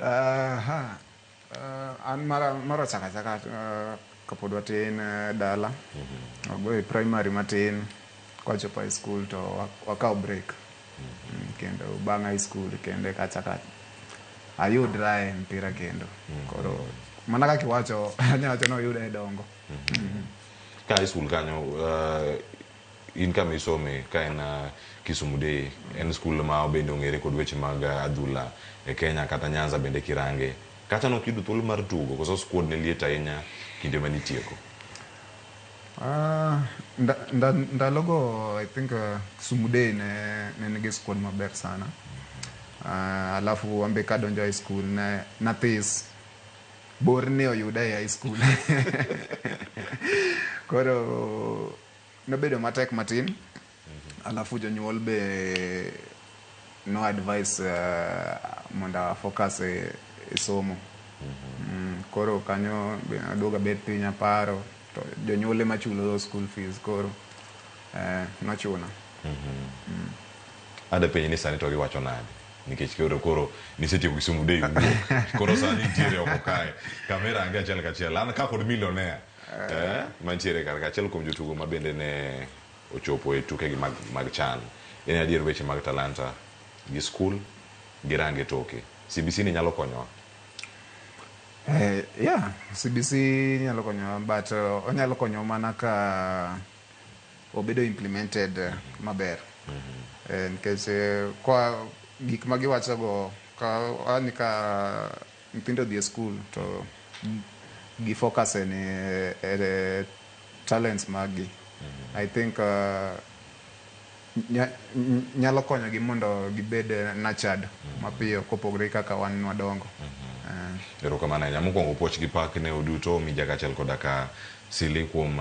Aha. An mara mara chaka chaka kapod watin dala. Wagoyo primary matin kwachopo high school to wakawo break. Kendo bang' high school kendo eka achako ayudra e mpira kendo. Koro mana kaka iwacho anya wacho ni oyuda e dongo. Ka high school kanyo in kama isome ka en Kisumu Day en skul ma bende ong'ere kod weche mag adhula e Kenya kata Nyanza bende kirange. Kacha nok yudo thuolo mar tugo koso squad ne liet ahinya kinde mane itieko? Ndalogo I think Kisumu Day ne nigi squad maber sana. Alafu an be kadonjo high school ne nathis bor ne oyuda e high school. Koro nobedo matek matin. Alafu jonyuol be no advice mondo a focus e somo. Koro kanyo be aduogo abet piny aparo to jonyuol ema chulo school fees koro nochuna. Ade penji ni sani to giwacho nade? Nikech koro nisetieko Kisumu Day wuok. Koro sani nitiere oko kae. Kamera ange achiel kachiel. An ka kod millionaire. Mantiere kar ka achiel kuom jotugo ma bende ne ochopo e tukegi mag CHAN. En adier weche mag talanta gi skul gi range toke. CBC ni nyalo konyowa? Yeah, CBC nyalo konyowa but onyalo konyowa mana ka obedo implemented maber. Nikech kwa gik ma giwacho go ka ni ka nyithindo odhi e skul to gi focus e talents mag gi. I think nyalo konyogi mondo gibed nurtured mapiyo kopogore gi kaka wan wadongo. Erokamano ahinya. Mokwongo puoch gi pak ne uduto Mija kaachiel koda ka Sili kuom